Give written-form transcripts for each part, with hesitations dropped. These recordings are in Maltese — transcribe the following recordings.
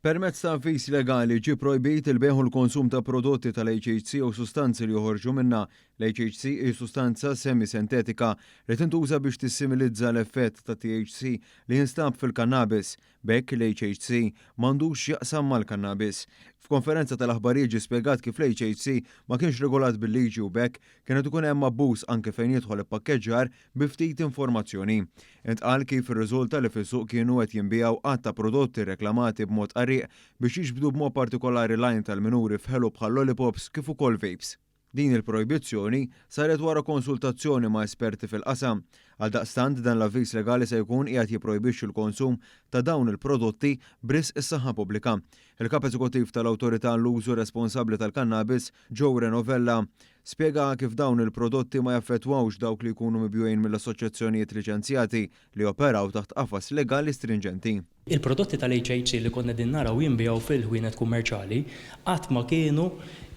Permezz ta' avviż legali ġie projbit il-bejgħ u l-konsum ta' prodotti tal-HHC u sustanzi li joħorġu minnha. L-HHC hi sustanza semi-sintetika li tintuża biex tissimilizza l-effett ta' THC li jinstab fil-kannabis. B'hekk l-HHC m'għandux x'jaqsam mal-kannabis. F'konferenza tal-aħbarijiet ġie spjegat kif l-HHC ma kienx regolat bil-liġi u b'hekk kien qed ikun hemm abbuż anke fejn jidħol ippakkegġar bi ftit informazzjoni. Intqal kif irriżulta li fis-suq kienu qed jinbiegħu għadd ta' prodotti reklamati b'mod qarrieq biex jiġbdu b'mod partikolari l-għajn tal-minuri f'ħelu bħal lollipops kif ukoll vapes. Din il-projbizzjoni saret wara konsultazzjoni ma' esperti fil-qasam. Għaldaqstant dan l-avviż legali se jkun qiegħed jipprojbixxi l-konsum ta' dawn il-prodotti b'risq is-saħħa pubblika. Il-Kap Eżekuttiv tal-Awtorità għall-Użu Responsabbli tal-Kannabis, Joe Renovella, spjega kif dawn il-prodotti ma jaffettwawx dawk li jkunu mibjugħin mill-assoċjazzjonijiet liċenzjati li joperaw taħt qafas legali strinġenti. Il-prodotti tal-HHC li konna qegħdin naraw jinbiegħu fil-ħwienet kummerċjali qatt ma kienu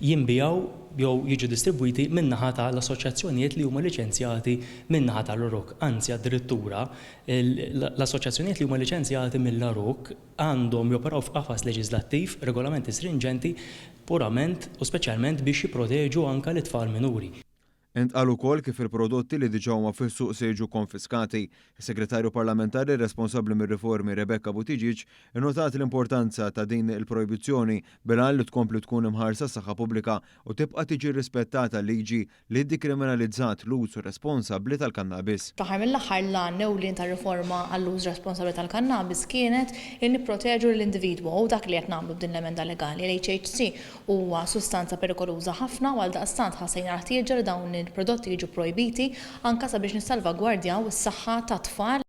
jinbiegħu jew jiġu distribwiti min-naħa ta' l-assoċjazzjonijiet li huma liċenzjati min-naħa tal-RUC. Anzi, addirittura, l-assoċjazzjonijiet li huma liċenzjati mill-RUC għandhom joperaw f'qafas leġiżlattiv, regolamenti strinġenti, purament u speċjalment biex jipproteġu anke lit-tfal minuri. Intqal ukoll kif il-prodotti li diġà huma fis-suq se jiġu konfiskati. Is-Segretarju Parlamentari responsabbli mir-riformi Rebecca Buttigieg innotat l-importanza ta' din il-projbizzjoni bil-għan li tkompli tkun imħarsa s-saħħa pubblika u tibqa' tiġi rispettata l-liġi li ddikriminalizzat l-użu responsabbli tal-kannabis. Fl-aħħar mill-aħħar l-għan ewlien tar-riforma għall-użu responsabbli tal-kannabis kienet li nipproteġu lill-individwu u dak li qed nagħmlu b'din l-emenda legali. L-HHC huwa sustanza perikoluża ħafna u għaldaqstant ħassejna l-ħtieġa li dawn il-prodotti jiġu pprojbiti anke sabiex nissalvagwardjaw is-saħħa tat-tfal.